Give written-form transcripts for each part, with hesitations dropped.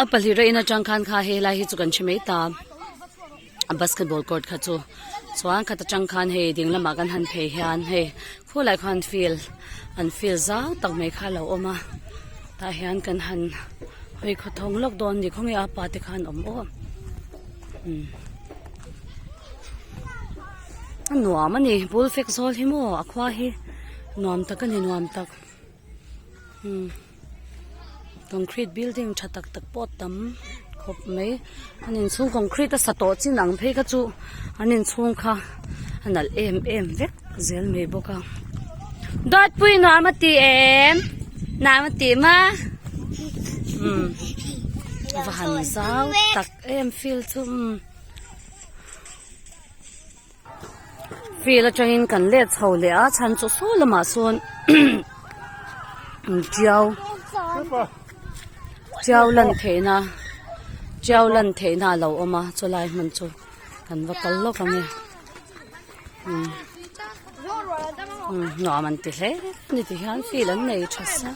A pahnih rei in atang khan kha helai hi chu kan hre mai ta a basketball court kha chu chuan khat atang khan hei ding lamah kan han phei hian hei khulai khuan field an field zau tak mai kha a lo awm a tah hian kan han hawi khawthawng lawk dawn a ni khawnge a pa te khan awm aw umm a nuam a ni bul fek zawl hi maw a khua hi nuam tak a ni nuam tak umm. Concrete building tha tak tak pawh a tam khawp mai an inchhung concrete a sa tawh chin ang phei kha chu an inchhung kha a nalh em em vek zel mai bawk a dawtpui nuam a ti em nuam a ti ma umm va han zau tak em field chu umm. Field atangin kan let chho leh a chhan chu saw lamah sawn tiau tiau lan theihna tiau lan theihna a lo awm a chulai hmun chu kan va kal lawk ang e umm nuam an ti hle a ni tihian field an nei tha sa.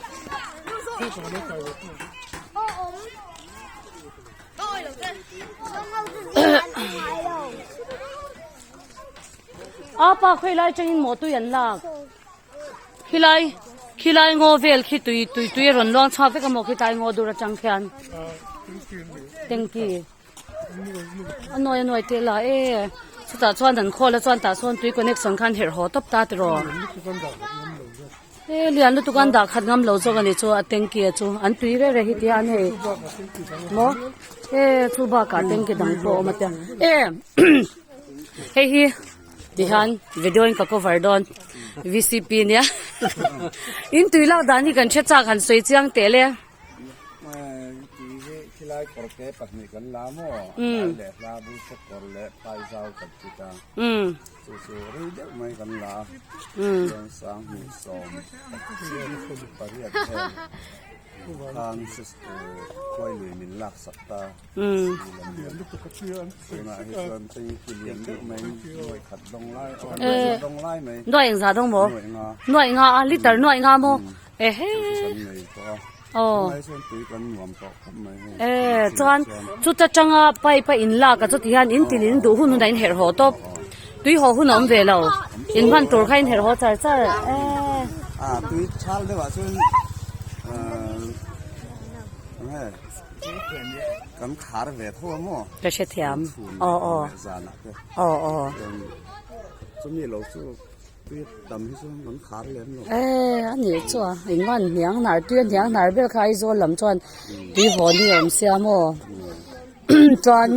A pa khawilai atangin maw tui an lak khilai khilai ngaw vel khi tui tui tui a rawn luang chhuak vek a maw khitlai ngaw dur atang khian tanky a nawi a nawi teh la e chutah chuan an khawl a chuan tah sawn tui connection khan herh haw tawp ta tiraw. He lian lutuk an dah khat ngam lo zawk a ni chu a tanky a chu an tui reh reh hi tia an hei maw e chu bakah tanky dang pawh a awm a tia e hei hi tihian video in ka cover dawn vcp nia in tui lak dan hi kan hre chak han sawi chiang teh le. Khilai kawr te pahnih kan la maw a leh hla bul se kawr leh phai zau kan ti ta. Chu chu rei deuh mai kan la a, chuan sanghnih sawm pariat vel khan khuai lui min lak sak ta tunah hi chuan tanky lian deuh mai nuai khat dawng lai dawng lai mai nuai engzah dawng maw nuai nga nuai nga a liter nuai nga maw ehe kan nei tawh a aw tunah hi chuan tui kan nuam tawh khawp mai hei e chuan chuta tanga pipe a in lak a chuti hian in tin in duh hun hunah in herh haw tawp tui haw hun a awm ve lo in hman tur kha in herh haw char char e a tui chhal deuh ah chuan eng nge kan khar ve tho a maw ka hrethiam aw aw zanah te aw aw chumi lo chu. Tui tam hi chuan kan khar lem lo. E a nih chu a in van hniang hnar tui a hniang hnar ber kha Aizawl lam chuan tui hawn hi a awm sia maw chuan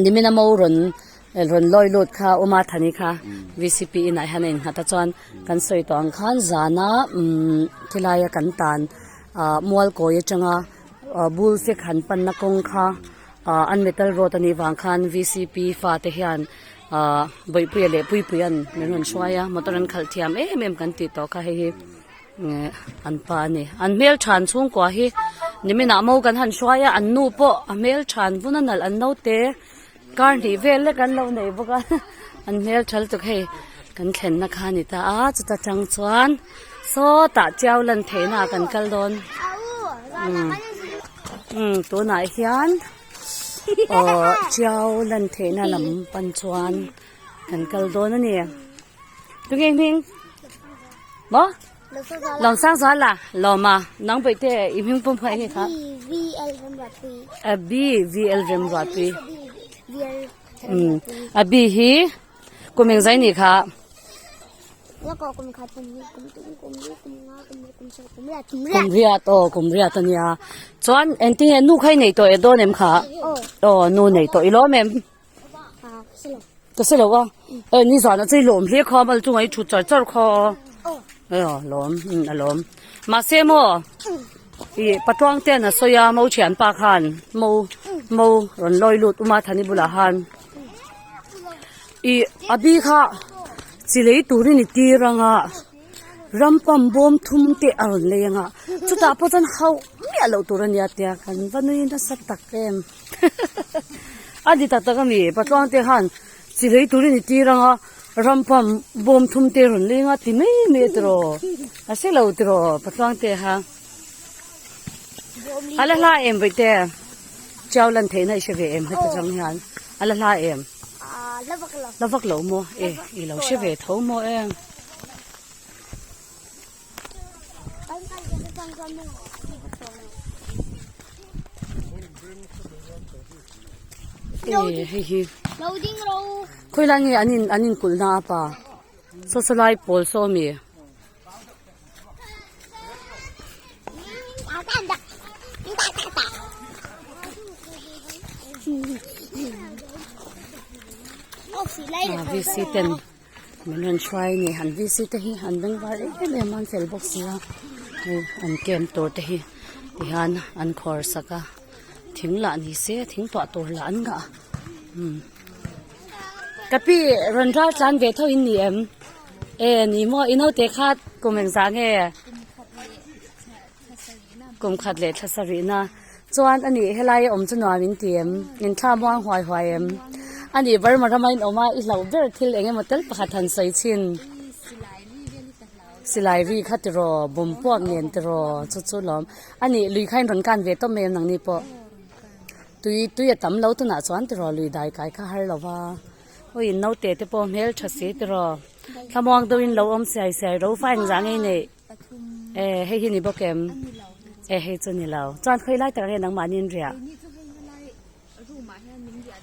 nimina mo rawn rawn lawi lut kha Uma Thani kha VCP inah hian a innghat a chuan kan sawi tawh ang khan zana umm khilai a kan tan ah mual kawi atanga bul fek han panna kawng kha ah an metal road anih vang khan VCP fate hian. Ahh Bawihpuia leh Puipuia'n min rawn hruai a motor an khalh thiam em em kan tih tawh kha hei hi eh an pa a ni an hmel than chhungkua hi niminah mo kan han hruai a an nu pawh a hmel than vun a nalh an naute kar hnih vel lek an lo nei bawk a an hmel tha lutuk hei kan thlenna kha a ni ta a chuta tang chuan sawtah chiau lan theihna ah kan kal dawn umm umm tunah hian. Aw tiau lan theihna lam pan chuan kan kal dawn a ni tunge hming maw Lawmsangzuala lawma nang pawh te i hming pawh hmuh enge kha a b v l Remruatpui umm a b hi kum engzai nih kha. Kum riat aw kum riat a nia chuan engtin nge nu kha i nei tawh eh dawn em kha aw nu nei tawh i lawm em ka hre lo a e ni zan ah chuan i lawm hle kha mal chungah i thut char char kha aw lawm a lawm mahse maw ih patluang ten a sawi a mo thianpa khan mo mo rawn lawi lut uma thani bulah khan. Ih a bi kha chi lei turin i tir ang a ram pump bawm thum te a rawn lei ang a chutah pawh chuan hauh miah loh tur a nia tia kan va nui nasa tak em a ni tak tak a mi patluang te khan chi lei turin i tir ang a ram pump bawm thum te a rawn lei ang a ti mai mai tiraw a hre lo tiraw patluang te kha a la hla em vaih te. Tiau lan theihna i hre ve em heti chang hian a la hla em? La vak lo maw? E i lo hre ve tho maw em? E hei hi khawi lai nge an in an inkulh na a pa saw saw lai pawl saw ami? VC ten min rawn hruai a ni an VC te hi an beng var em em a an fel bawk si a hei an camp tur te hi tihian an khawr sak a thing lah ni se thing tuah tur lah an ngah umm. Ka pi rawn ral tlan ve tho in ni em? E ni maw i naute kha kum engzah nge? Kum khat leh thla sarih na. Chuan a nih helai a awm chu nuam in ti em? In thla muang huai huai em? A nih Burma rama in awm a i hlauh ber thil eng emaw tel pakhat han sawi chhin. Silai ri kha tiraw bawm puak nen tiraw chu chu lawm. A nih lui kha in rawn kan ve tawp mai em nangni pawh? Tui tui a tam lo tunah chuan tiraw lui dai kai kha har lo va aw in naute te pawh hmel tha si tiraw thlamuang deuhin lo awm siai siai ro fa engzah ngei nei e hei hi ni bawk em e hei chu ni lo chuan khawi lai tak nge nangmahni an riah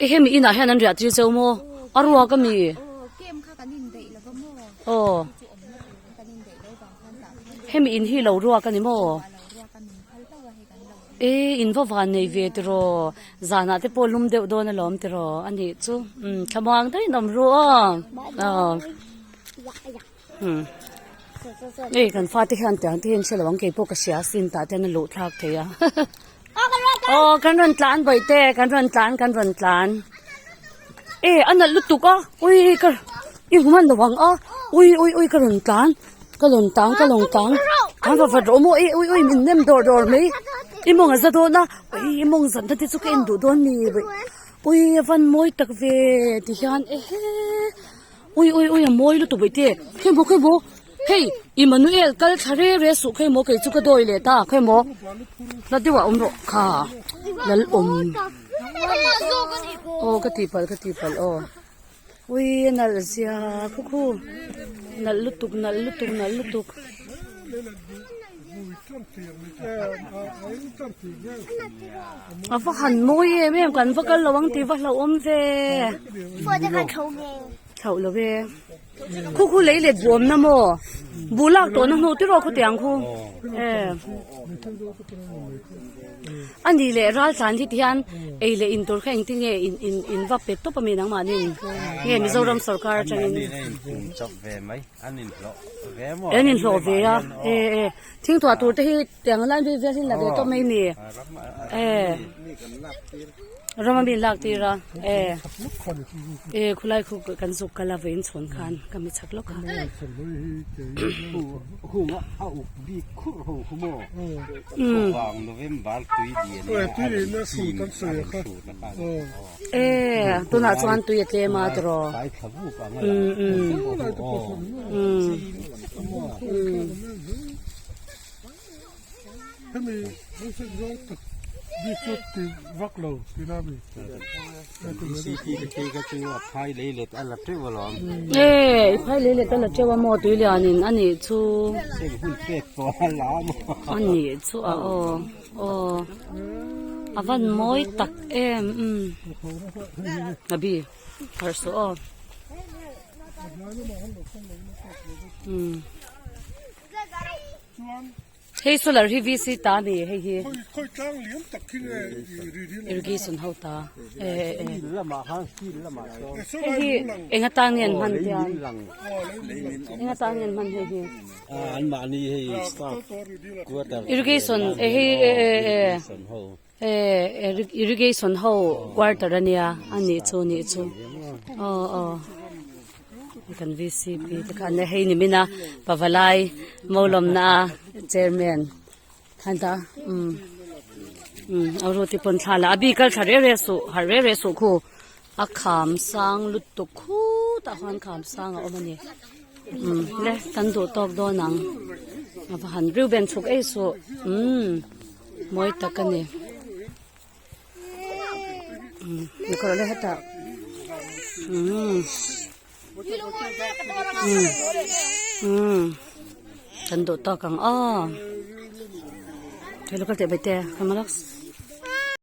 e hemi inah hian an riah tir cheu maw a ruak ami aw hemi in hi lo ruak ani maw. E in va van nei ve tiraw zanah te pawh lum deuh dawn alawm tiraw a nih chu umm thlamuang deuhin awm ru aw aw umm hei kan fate hian tiang te hian hre lo ang keipawh ka hria asin tah te hian a luh thlak thei a aw kan rawn tlan bawihte kan rawn tlan kan rawn tlan e a nalh lutuk a ui ka i hmu hman lo ang a ui ui ui ka rawn tlan. Ka lawng tang ka lawng tang tang vat vat rawh maw e ui ui min nem dawr dawr mai i mawng a za dawn a ui i mawng zan na te chu ka en duh dawn ni ui a van mawi tak ve ti hian ehe ui ui ui a mawi lutuk bawih te khawi maw khawi maw hei Emmanuel kal thla re re suh khawi maw kei chu ka dawi leh ta khawi maw hla deuh ah awm rawh kha lal awm aw ka tihpalh ka tihpalh aw. Ui a nalh zia khu khu nalh lutuk nalh lutuk nalh lutuk. A va han mawi em em kan va kal lo ang tih va hlauhawm ve. Thlauh lo ve. Khu khu lei let buam na maw? Buh lak tawh na hnu tiraw khutiang khu. E. A nih leh ral tlan hi tihian ei leh in tur kha engtin nge in in in va pe tawp ami nangmahni nge Mizoram sorkar atangin an inhlawh ve a e e thingtuah tur te hi tiang lai vel vel hi la ve tawp mai ni e ram ami lak tir a e e khulai khu kan zuk kal a vawiin chhawn khan ka mi chak lawk a. E tunah chuan tui a tlem a tiraw E i phai lei let a la teuh a maw tui lianin a nih chu a nih chu a aw aw a van mawi tak em umm a bi harh suh aw umm. Hei solar hi VC ta a ni hei hi. Irrigation ho ta e e. Hei hi eng atan nge an hman tiang eng atan nge an hman hei hi. Irrigation e hei e e e e irrigation ho quarter ania a nih chu nih chu aw aw. Kan VCP te khan hei ni min a pavalai Molawmna chairman khan ta um um a ruti pawn thla la a bi kal thla reh reh suh harh reh reh suh khu a kham sang lutuk khutah khuan kham sang a awm a ni um le kan duh tawk dawn ang a va han riu ben chhuk ei suh um mawi tak a ni. Mikawr le hetah umm umm kan duh tawk ang aw hello ka tih bai te ka malak.